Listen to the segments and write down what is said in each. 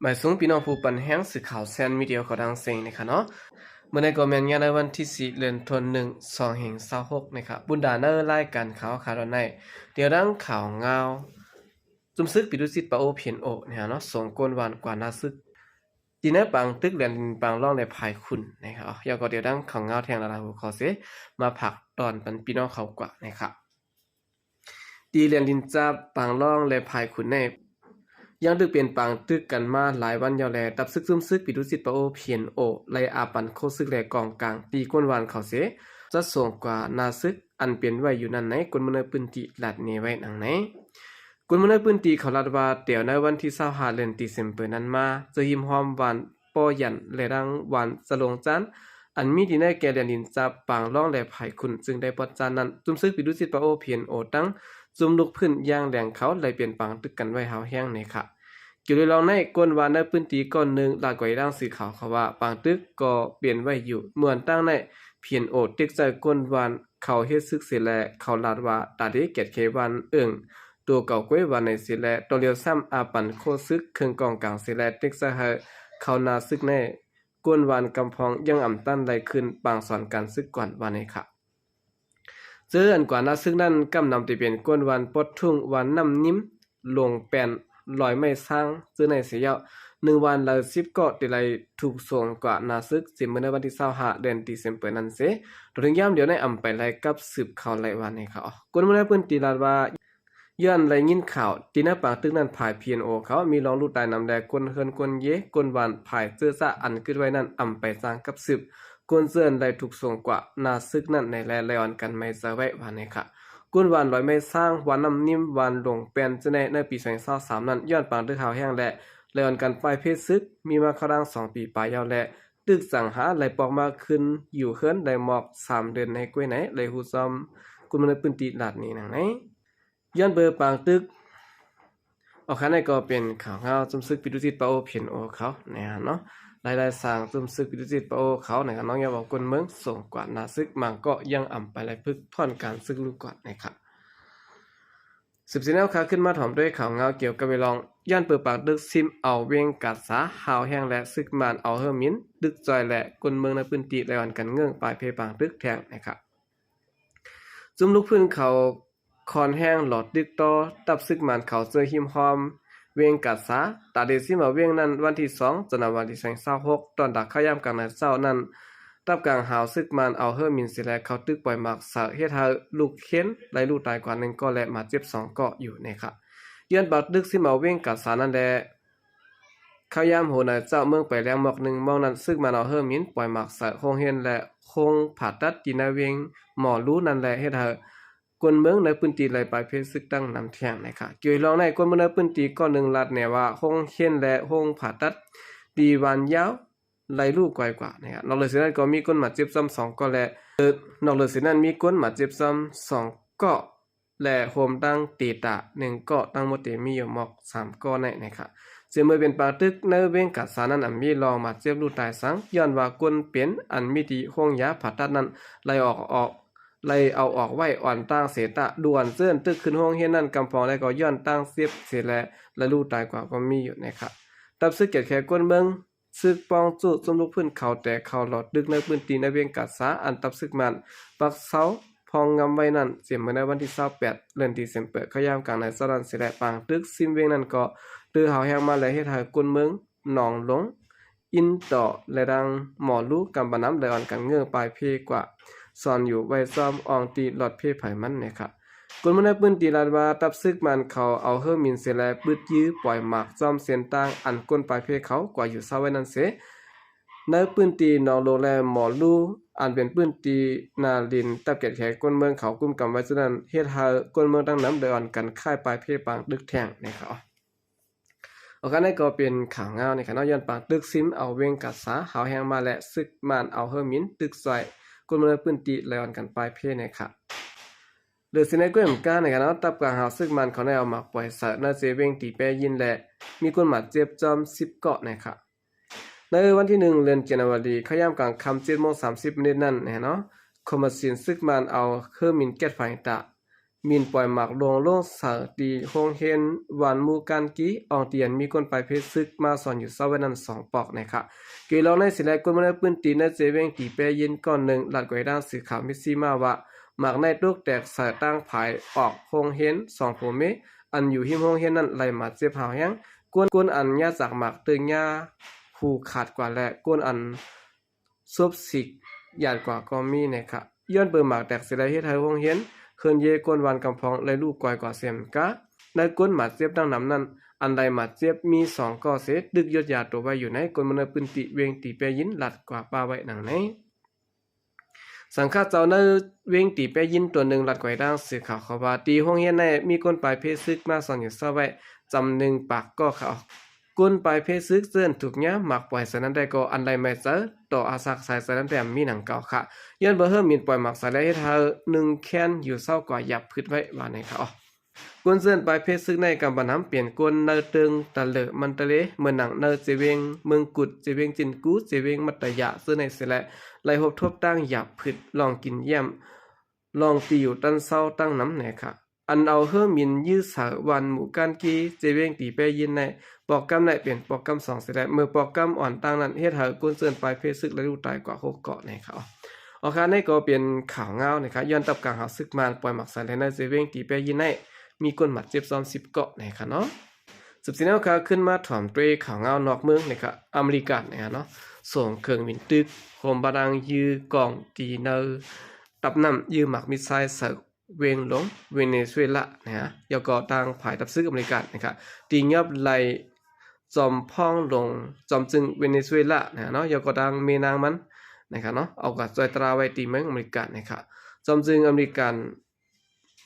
ບາຍສູງພີ່ນ້ອງຜູ້ປັນແຮງສື່ຂ່າວແຊນມີເດຍຂອງທັງເສັງນະຄະເນາະ. ມື້ນີ້ກໍແມ່ນຍາມໃນວັນທີສີ່ ເດືອນທະນວາ ສອງພັນຊາວຫົກນະຄະ. ບຸນດາໃນລາຍການຂ່າວຂະເນາະ ດຽວດັ່ງຂ່າວງາວ ຊຸມຊຶກປີດູຈິດປາໂອ ພີເອັນໂອ ນະຄະເນາະ ສົ່ງກົນວານກວາດໜ້າຊຶກ ທີ່ໃນປາງຕຶກແລນດິນປາງລອງ ແລະ ພາຍຂຸນນະຄະ. ແລ້ວກໍດຽວດັ່ງຂ່າວງາວແທ່ງຫຼາຍໆຫົວຂໍ້ເສ ມາຝາກຕອນປັນພີ່ນ້ອງເຮົາກວ່ານະຄະ. ທີ່ແລນດິນຈາບປາງລອງ ແລະ ພາຍຂຸນໃນ ຍັງຖືເປັນປາງຕຶກກັນມາຫຼາຍວັນຍາວແລ. ຕັບຊຶກຊຸມຊຶກປີດູຈິດປາໂອ ພີເອັນໂອ ໄດ້ອາປັນໂຄຊຶກ ແລະ ກອງກາງທີ່ກົນວານເຂົາເສ ຈະສົ່ງກວາດໜ້າຊຶກອັນເປັນໄວ້ຢູ່ນັ້ນໃນ ຄົນເມືອງໃນພື້ນທີ່ລາດແນໄວ້ດັ່ງໃນ. ຄົນເມືອງໃນພື້ນທີ່ເຂົາລາດວ່າ ແຕ່ໃນວັນທີຊາວຫ້າ ເດືອນເຊັບເຕີມເປີນັ້ນມາ ເຈີຫິມຮ່ອມວານ ປໍຢັນ ແລະ ດັ່ງວານສະໂລງຈານ ອັນມີທີ່ໃນແກ່ແລນດິນຈາບປາງລອງ ແລະ ພາຍຂຸນ ຊຶ່ງໄດ້ປອດຈານນັ້ນ ຊຸມຊຶກປີດູຈິດປາໂອ ພີເອັນໂອ ຕັ້ງຊຸມລຸກພື້ນຢ່າງແລງເຂົາ ໄດ້ເປັນປາງຕຶກກັນໄວ້ຮ້າວແຮງນະຄະ. ກ່ຽວລອງໃນຄົນວານໃນພື້ນທີ່ກ້ອນໜຶ່ງລາດກວາດອີກດັ່ງສື່ຂ່າວເຂົາວ່າ ປາງຕຶກກໍເປັນໄວ້ຢູ່ ເມື່ອນຕັ້ງໃນ ພີເອັນໂອ ເຕັກໃສ່ຄົນວານເຂົາເຮັດຊຶກເສແລ. ເຂົາລາດວ່າ ຕາເດກຽດເຂວານເອີງ ໂຕເກົ່າກ້ວຍວານໃນເສແລ. ຕໍ່ລຽວຊ້ຳອາປັນໂຄຊຶກເຄື່ອງກອງກາງເສແລ ເຕັກໃສ່ໃຫ້ເຂົາໜ້າຊຶກໃນ ກົນວານກຳພອງຍັງອຳຕັນໄດ້ຂຶ້ນປາງສອນການຊຶກກ່ອນວ່າໃນຄະ. ເຈີອັນກວາດໜ້າຊຶກນັ້ນ ກຳນຳທີ່ເປັນກົນວານປອດທຸງ, ວານນ້ຳນິມ, ຫຼົງແປນ, ລອຍໄມ້ຊ້າງ ເຈີໃນເສຍົວ ໜຶ່ງວານລາວສິບເກາະ ທີ່ໄດ້ຖືກສົ່ງກວາດໜ້າຊຶກ ເຊັ່ນເມື່ອໃນວັນທີຊາວຫ້າ ເດືອນເຊັບເຕີມເປີນັ້ນເສ ເຖິງຍາມດຽວໃນອຳໄປໄລ່ກັບສືບເຂົ້າໄລ່ວ່າໃນຄະ. ຄົນເມືອງໃນພື້ນທີ່ລາດວ່າ ຍ້ອນໄດ້ຍິນຂ່າວທີ່ໃນປາງຕຶກນັ້ນ ຝ່າຍ ພີເອັນໂອ ເຂົາມີລອງລູກຕາຍນຳ ແລະ ຄົນເຮືອນຄົນເຢ ຄົນວານຝ່າຍເຈີສະອັນກຶດໄວ້ນັ້ນ ອຳໄປສ້າງກັບສືບ ຄົນເຊີນໄດ້ຖືກສົ່ງກວາດໜ້າຊຶກນັ້ນໃນແລ ໄດ້ອ່ອນກັນໄມ້ເຊີໄວ້ວ່າໃນຄະ. ຄົນວານລອຍໄມ້ຊ້າງ, ວານນ້ຳນິມ, ວານຫຼົງແປນ ເຈົ້າໃນໃນປີສອງພັນຊາວສາມນັ້ນ ຍ້ອນປາງຕຶກຮ້າວແຮງ ແລະ ໄດ້ອ່ອນກັນປ່າຍເພຊຶກ ມີມາເຂົ້າດັງສອງປີປາຍຍາວ ແລະ ຕຶກສັງຫາໄລ່ປອກມາຂຶ້ນຢູ່ເຮືອນໄດ້ໝອກສາມເດືອນໃນກ້ວຍໃນ ໄດ້ຮູ້ຊອມຄົນເມືອງໃນພື້ນທີ່ລາດນີ້ດັ່ງໃນ. ຍ້ອນເບີປາງຕຶກ ອອກຄະນະກໍເປັນຂ່າວງາວຊຸມຊຶກປີດູຈິດປາໂອ ພີເອັນໂອ ເຂົານະເນາະ ລາຍລາຍສ້າງຊຸມຊຶກປີດູຈິດປາໂອ ເຂົານະເນາະ ຍ້ອນວ່າຄົນເມືອງສົ່ງກວາດໜ້າຊຶກ ບາງເກາະຍັງອຳໄປໄລ່ຝຶກຜ່ອນການຊຶກລູກກວາດນະຄະ. ສືບເສຍແນວຂ່າວຂຶ້ນມາຖອມດ້ວຍຂ່າວງາວກ່ຽວກັບເວລອງ ຢ້ານເປີປາກຕຶກຊິມເອົາເວງກາດສາ ຮ້າວແຮງ ແລະ ຊຶກມານເອົາເຮີມິນ ຕຶກຈອຍ ແລະ ຄົນເມືອງໃນພື້ນທີ່ໄດ້ອ່ອນກັນເງີ້ງປາຍເພປາງຕຶກແທງນະຄະ. ຊຸມລຸກພື້ນເຂົາ ຄອນແຮງຫຼໍ່ຕຶກຕໍ່ ທັບຊຶກມານເຂົາເຈີຫິມຮ່ອມເວງກາດສາ ຕາເດຊິມເອົາເວງນັ້ນ ວັນທີສອງ ຈັນນາວາຣີ ສອງພັນຊາວຫົກ ຕອນດັກເຂົ້າຍາມກາງໃນເຊົ້ານັ້ນ ທັບກາງຫາວຊຶກມານເອົາເຮີມິນເສແລ ເຂົ້າຕຶກປ່ອຍໝາກໃສ່ ເຮັດໃຫ້ລູກເຫັນໄດ້ລູກຕາຍກວ່າໜຶ່ງເກາະ ແລະ ບາດເຈັບສອງເກາະຢູ່ນະຄະ. ຍ້ອນປາກຕຶກຊິມເອົາເວງກາດສານັ້ນແຫຼະ ເຂົ້າຍາມຫົວໃນເຊົ້າເມືອງໄປແລງໝອກໜຶ່ງໂມງນັ້ນ ຊຶກມານເອົາເຮີມິນປ່ອຍໝາກໃສ່ໂຮງຮຽນ ແລະ ໂຮງຜ່າຕັດທີ່ໃນເວງໝໍລູນັ້ນແຫຼະ ເຮັດໃຫ້ ຄົນເມືອງໃນພື້ນທີ່ໄດ້ປາຍເພຊຶກຕັ້ງນຳແທງນະຄະ. ກ່ຽວລອງໃນຄົນເມືອງໃນພື້ນທີ່ກ້ອນໜຶ່ງລາດແນວ່າ ໂຮງຮຽນ ແລະ ໂຮງຜ່າຕັດທີ່ວານຍາວໄດ້ລູກກວາຍກວ່ານະຄະ. ນອກເຫຼືອເສຍນັ້ນກໍມີຄົນບາດເຈັບຊ້ຳສອງເກາະ ແລະ ເອີ ນອກເຫຼືອເສຍນັ້ນມີຄົນບາດເຈັບຊ້ຳສອງເກາະ ແລະ ໂຮມທັງເຕຕາໜຶ່ງເກາະ ທັງໝົດທີ່ມີຢູ່ໝອກສາມເກາະໃນນະຄະ. ເຊິ່ງເມື່ອເປັນປາກຕຶກໃນເວງກາດສານັ້ນ ອາດມີລອງບາດເຈັບລູກຕາຍສັງ ຍ້ອນວ່າຄົນເປັນອັນມີທີ່ໂຮງຢາຜ່າຕັດນັ້ນໄລ່ອອກ ອອກ ໄລ່ເອົາອອກໄວ້ອ່ອນຕ່າງເສຍຕາ ດ່ວນເຊີນຕຶກຂຶ້ນໂຮງຮຽນນັ້ນ ກຳພອງແລະກໍຍ້ອນຕ່າງເຈັບເສແລ ແລະ ລູກຕາຍກວ່າກໍມີຢູ່ນະຄະ. ຕັບຊຶກກຽດແຂນຄົນເມືອງ ຊຶກປ້ອງຈູ້ຊຸມລຸກພື້ນເຂົາແຕ່ເຂົາຫຼໍ່ຕຶກໃນພື້ນທີ່ໃນເວງກາດສາ ອັນຕັບຊຶກມານປັກເຊົາພອງງຳໄວ້ນັ້ນ ເຊັ່ນເມື່ອໃນວັນທີຊາວແປດ ເດືອນເຊັບເຕີມ ເຂົ້າຍາມກາງໃນເຊົ້ານັ້ນເສແລ ປາງຕຶກຊິມເວງນັ້ນກໍຕື່ເຮົາແຮງມາ ແລະ ເຮັດໃຫ້ຄົນເມືອງໜອງຫຼົງ ອິນຕໍ່ ແລະ ດັ່ງໝໍລູກຳບານຳ ໄດ້ອ່ອນກັນເງີ້ງປາຍເພກວ່າ ຊອນຢູ່ໄວ້ຊອມອ່ອງຕີຫຼອດເພໄຜມັນນະຄະ. ຄົນເມືອງໃນພື້ນທີ່ລາດວ່າ ທັບຊຶກມານເຂົາເອົາເຮີມິນເສແລ ປຶດຢືປ່ອຍໝາກຊອມເສັ້ນທາງອັນຄົນປາຍເພເຂົາກວ່າຢູ່ເຊົາໄວ້ນັ້ນເສ ໃນພື້ນທີ່ໜອງຫຼົງ ແລະ ໝໍລູ ອັນເປັນພື້ນທີ່ນາລິນ ຕັບກຽດແຂນຄົນເມືອງເຂົາກຸມກຳໄວ້ ສະນັ້ນເຮັດໃຫ້ຄົນເມືອງທັງນຳໄດ້ອ່ອນກັນຄ້າຍປາຍເພປາງຕຶກແທງນະຄະ. ໂອເຄ ອັນນີ້ກໍເປັນຂ່າວງາວນະຄະເນາະ ຍ້ອນປາກຕຶກຊິມເອົາເວງກາດສາ ຫາວແຮງມາ ແລະ ຊຶກມານເອົາເຮີມິນຕຶກຊ່ອຍ ຄົນເມືອງໃນພື້ນທີ່ໄລ່ອ່ອນກັນປາຍເພນະຄະ. ເຫຼືອເສຍໃນກ້ວຍໝາກການນະຄະເນາະ ຕັບກາງຫາວຊຶກມານເຂົາໄດ້ເອົາໝາກປ່ອຍໃສ່ໃນເຊເວງຕີແປຍິນ ແລະ ມີຄົນບາດເຈັບຈອມສິບເກາະນະຄະ. ໃນວັນທີໜຶ່ງ ເດືອນຈັນນາວາຣີ ເຂົ້າຍາມກາງຄ່ຳ ເຈັດໂມງສາມສິບມິນິດນັ້ນນະຄະເນາະ ຄົມມະຊິນຊຶກມານເອົາເຮີມິນແກັດໄຟຕາ ມິນປ່ອຍໝາກໂລງລົງໃສ່ທີ່ໂຮງຮຽນວານໝູ່ການກີ ອອງທີ່ອັນມີກົນປາຍເພດຊຶກມາສອນຢູ່ເຊົາໄວ້ນັ້ນສອງປອກນະຄະ. ກ່ຽວລອງໃນສີແລະ ກົນເມືອງໃນພື້ນທີ່ໃນເຈເວງຕີແປຍິນກ້ອນໜຶ່ງ ລັດກວຍທາງສື່ຂ່າວມິດຊີມາວ່າ ໝາກໃນຕົກແຕກໃສ່ຕ່າງພາຍອອກໂຮງຮຽນສອງຜົວເມຍ ອັນຢູ່ຮິມໂຮງຮຽນນັ້ນໄດ້ບາດເຈັບຮ້າວແຮງ. ກົນ ກົນອັນຍາຈາກໝາກຕຶງຍາຫູຂາດກວ່າ ແລະ ກົນອັນ ສົບສີກຢາດກວ່າກໍມີນະຄະ. ຍ້ອນເປີນໝາກແຕກເສຍແລ້ວເຮັດໃຫ້ໂຮງຮຽນເຮືອນເຢກ້ນວານກຳພອງໄດ້ລູກກອຍກວ່າເຊັ່ນກັນ. ໃນກົນບາດເຈັບດັ່ງນຳນັ້ນ ອັນໄດ້ບາດເຈັບມີສອງກໍເສ ຖືກຢົດຢາຕົວໄວ້ຢູ່ໃນກົນເມືອງໃນພື້ນທີ່ເວງຕີແປຍິນ ລັດກວາປ້າໄວ້ດັ່ງໃນ. ສັງຄະເຈົ້າໃນເວງຕີແປຍິນຕົວໜຶ່ງລັດກວຍທາງສື່ຂ່າວເຂົາວ່າ ທີ່ໂຮງຮຽນໃນມີກົນປາຍເພດຊຶກມາສອນຢູ່ເຊົາໄວ້ຈຳນວນໜຶ່ງປາກກໍຂະ. ກົນປາຍເພດຊຶກເຊິ່ງຖືກຍາໝາກປ່ອຍໃສ່ນັ້ນໄດ້ກໍອັນໄດ້ໄມ້ໃຈຕໍ່ອາສັກສາຍໃສ່ນັ້ນແຕ່ມີໜັງເກົ່າຂະ. ຍ້ອນບໍ່ເຮີ້ມິນປ່ອຍໝາກໃສ່ແລ້ວເຮັດໃຫ້ໜຶ່ງແຄນຢູ່ເຊົາກວ່າຢາບຜຶດໄວ້ວ່າໃນຂະ. ກົນເຊິ່ງປາຍເພດຊຶກໃນກຳບັນນຳເປັນກົນໃນເຕີງຕະເລີ ມັນຕະເລ ເມືອງໜັງ ໃນເຈເວງເມືອງກຸດ ເຈເວງຈິນກູ ເຈເວງມັດຕະຍາ ເຊິ່ງໃນເສຍແລ້ວໄດ້ພົບທົບຕັ້ງຢາບຜຶດ ລອງກິນຢ້ຽມ ລອງຕີຢູ່ຕັນເຊົາຕັ້ງນຳແນຄະ. ອັນເອົາເຮີ້ມິນຢື້ໃສ່ວານໝູ່ການກີ ເຈເວງຕີແປຍິນໃນປອກກຳໃນເປັນປອກກຳສອງເສຍແລ້ວ ເມື່ອປອກກຳອ່ອນຕັ້ງນັ້ນເຮັດໃຫ້ກົນເຊິ່ງປາຍເພດຊຶກໄດ້ລູກຕາຍກວ່າຫົກເກາະໃນຂະ. ອໍ ຄະ ໃນກໍເປັນຂ່າວງາວນະຄະ. ຍ້ອນຕັບກາງຫາວຊຶກມານປ່ອຍໝາກໃສ່ແລ້ວໃນເຈເວງຕີແປຍິນໃນມີຄົນບາດເຈັບຊາວສິບເກາະໃນຂະເນາະ. ສືບຊີ້ແນວຄະ ຂຶ້ນມາຖອມດ້ວຍຂ່າວງາວນອກເມືອງນະຄະ. ອາເມລິການະຄະເນາະ ສົ່ງເຄື່ອງບິນຕຶກໂຮມບາດາງຢື້ກ້ອງຕີໃນຕັບນ້ຳ ຢື້ໝາກມິດໄຊໃສ່ ເວງຫຼວງເວເນຊູເອລານະຮະ ແລ້ວກໍທາງຝ່າຍທັບຊຶກອາເມລິກັນນະຄະ ຕີຫຍັບໄລ່ຈອມພອງຫຼວງ ຈອມຈຶ່ງເວເນຊູເອລານະຮະເນາະ ແລ້ວກໍທາງແມ່ນາງມັນນະຄະເນາະ ເອົາການຊ່ອຍຕາໄວ້ທີ່ເມືອງອາເມລິກັນນະຄະ. ຈອມຈຶ່ງອາເມລິກັນ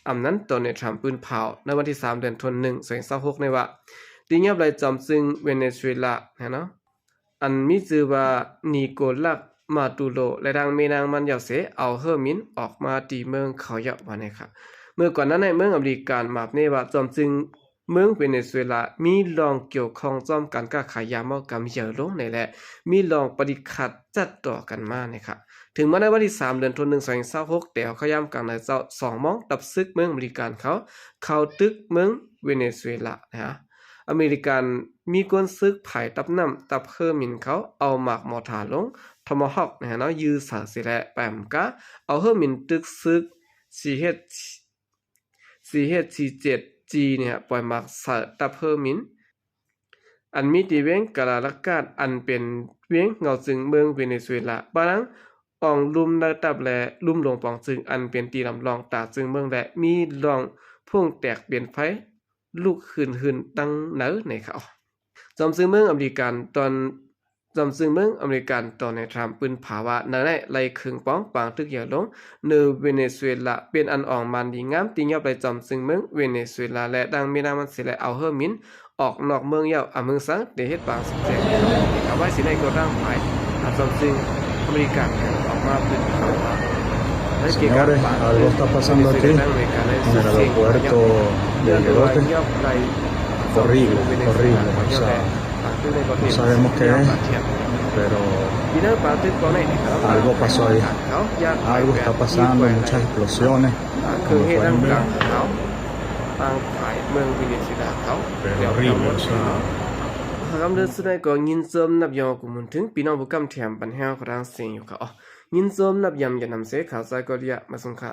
ອຳນັ້ນ ໂດນັລ ທຣຳ ປືນເຜົາໃນວັນທີສາມ ເດືອນທວນໜຶ່ງ ສອງພັນຊາວຫົກນີ້ວ່າ ຕີຫຍັບໄລ່ຈອມຈຶ່ງເວເນຊູເອລານະເນາະ ອັນມີຊື່ວ່າ ນີໂກລັສ ມາດູໂຣ ແລະ ທັງແມ່ນາງມັນເຍົາເສ ເອົາເຮີ້ມິນອອກມາຕີເມືອງເຂົາເຍົາະວ່າແນຄະ. ເມື່ອກ່ອນໜ້າໃນເມືອງອາເມລິກັນມາບແນວ່າ ຈອມຈຶ່ງເມືອງເວເນຊູເອລາ ມີລອງກ່ຽວຂ້ອງຈອມການຄ້າຂາຍຢາເມົາກຳເຢີ້ອລົງໃນ ແລະ ມີລອງປະຕິຂັດຈັດຕໍ່ກັນມາແນຄະ. ເຖິງມາໃນວັນທີສາມ ເດືອນທວນໜຶ່ງ ສອງພັນຊາວຫົກ ແຕ່ເຮົາເຂົ້າຍາມກາງໃນເຈົ້າ ສອງໂມງ ທັບຊຶກເມືອງອາເມລິກັນເຂົາ ເຂົ້າຕຶກເມືອງເວເນຊູເອລານະຮະ. ອາເມລິກັນມີກົນຊຶກຜາຍຕັບນ້ຳ ຕັບເຮີ້ມິນເຂົາ ເອົາໝາກມໍທາລົງ ທອມາຮອກນະຮະເນາະ ຢື້ໃສ່ເສຍແລ້ວ ປາຍອຳກາ ເອົາເຮີ້ມິນຕຶກຊຶກ ຊີເອັດ ຊີເອັດ ຊີເຈັດຈີ ນີ້ຮະ ປ່ອຍໝາກໃສ່ຕັບເຮີ້ມິນ ອັນມີທີ່ເວງກາລາລາກາດ ອັນເປັນເວງເງົາຈຶ່ງເມືອງເວເນຊູເອລາ ປານັງອອງລຸ່ມໃນຕັບ ແລະ ລຸ່ມຫຼວງປອງຈຶ່ງ ອັນເປັນທີ່ລຳລອງຕາຈຶ່ງເມືອງ ແລະ ມີລອງຜົ້ງແຕກເປັນໄຟ ລຸກຫຶ່ນໆ ຕັ້ງເນີໃນເຂົາ. ຈອມຈຶ່ງເມືອງອາເມລິກັນຕອນ ຈອມຈຶ່ງເມືອງອາເມລິກັນ ໂດນັລ ທຣຳ ປືນເຜົາວ່າ ໃນໃນໄລ່ເຄິ່ງປອງປາງຕຶກເຢີ້ອລົງ ໃນເວເນຊູເອລາ ເປັນອັນອອງມານດີງາມ ຕີຫຍັບໄລ່ຈອມຈຶ່ງເມືອງເວເນຊູເອລາ ແລະ ດັ່ງແມ່ນາງມັນເສຍ ແລະ ເອົາເຮີ້ມິນອອກນອກເມືອງເຍົາະ ອາເມືອງສັງ ໄດ້ເຮັດບາງສິ່ງແຈ້ງ. ເອົາໄວ້ຊິໃນກໍທາງຝ່າຍ ອາ ຈອມຈຶ່ງອາເມລິກັນອອກມາປືນເຜົາວ່າ ໃນເກການ Señores, algo está pasando aquí, en el aeropuerto de Villarote. Horrible, horrible, o sea, no sabemos qué es, pero algo pasó ahí. Algo está pasando, muchas explosiones, como pueden ver. ທາງຝ່າຍເມືອງເວເນຊູເອລາເຂົາ Pero horrible, o sea, ຄຳເດີນສຸດໃນກໍຍິນຊົມນັບຍອງກຸນໝູນເຖິງ ພີ່ນ້ອງຜູ້ກຳແຖມບັນແຮວຂອງທາງເຊງຢູ່ເຂົາ. ຍິນຊົມນັບຍຳຢ່ານຳເສ ຂ່າວສາຍກອດຢາມາສົ່ງຄ່າ.